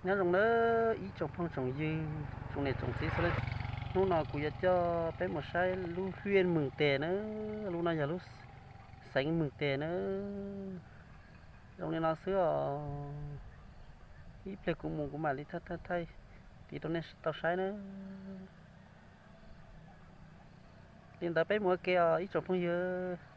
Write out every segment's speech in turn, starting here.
Nyob zoo nawb ib tsoom phooj tsoom ywg, tsoom niam tsoom txiv txhua leej. Hnub no kuv yuav coj peb mus saib lub huyện Mường Tè na, lub no yog lub xeev Mường Tè na. Zoo li no xwb os. Ib pliag kuv mus kuv mam li thaij thaij thaij rau nej tau saib na. Li ntawd peb mus ua ke os ib tsoom phooj ywg.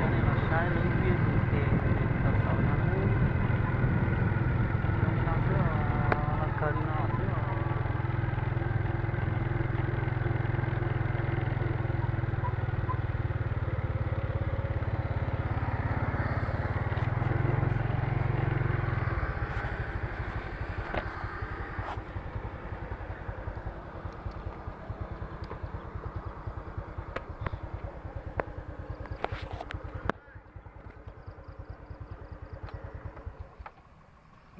Coj nej los saib lub view ntses tau xaus no, zoo li no xwb os, los kawg li no xwb os.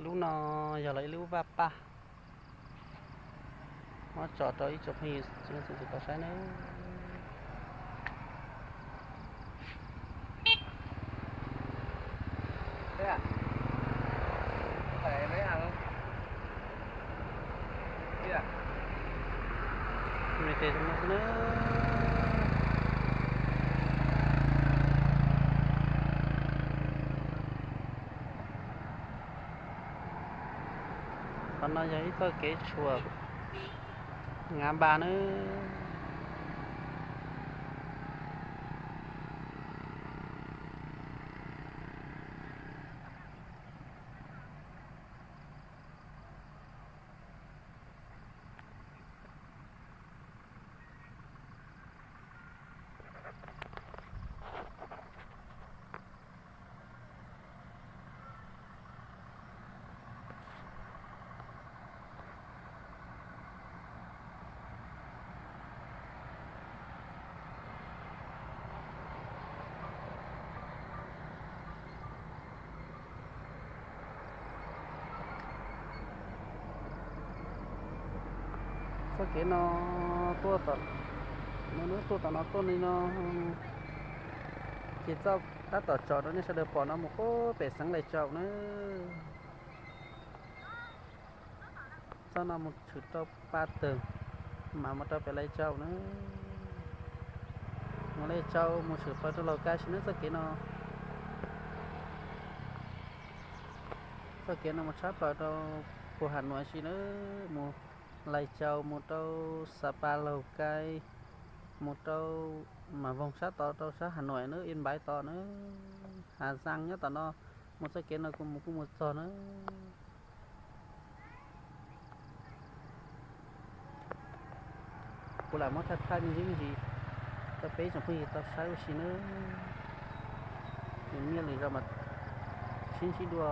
Lub no yog los ib lub vaj paj, muab tso rau ib tsoom phooj ywg txhua tus tau saib nawb. Tes zoo no xwb na. Qhov no yog ib txoj kev tshuam Ngã Ba nawb. Txoj kev no tuaj tom, no tuaj tom no tuaj li no, ces txoj tab tom tsom rau nej sawv daws pom no mus puag pem xeev Lais Tsaus nawb. Txoj no mus tshwm rau Pas Tawg, mam mus rau pem Lais Tsaus nawb. Mus Lais Tsaus mus tshwm plaws rau Laus Kais si nawb txoj kev no. Txoj kev no mus tshab plaws rau puag Has Nuais si nawb, mus Lais Tsaus mus rau Xas Pas Laus Kais, mus rau mas voog sab tod rau sab Has Nuais nawb, Ib Npaiv tod nawb, Has Zas nyob tom no, mus txoj kev no kuj mus kuj mus txog nawb. Kuv lam muab thaij thaij me ntsis me ntsis rau peb tsoom phooj ywg tau saib ua si nawb. Nws nyiaj lwm zaus mas sib ntsib dua.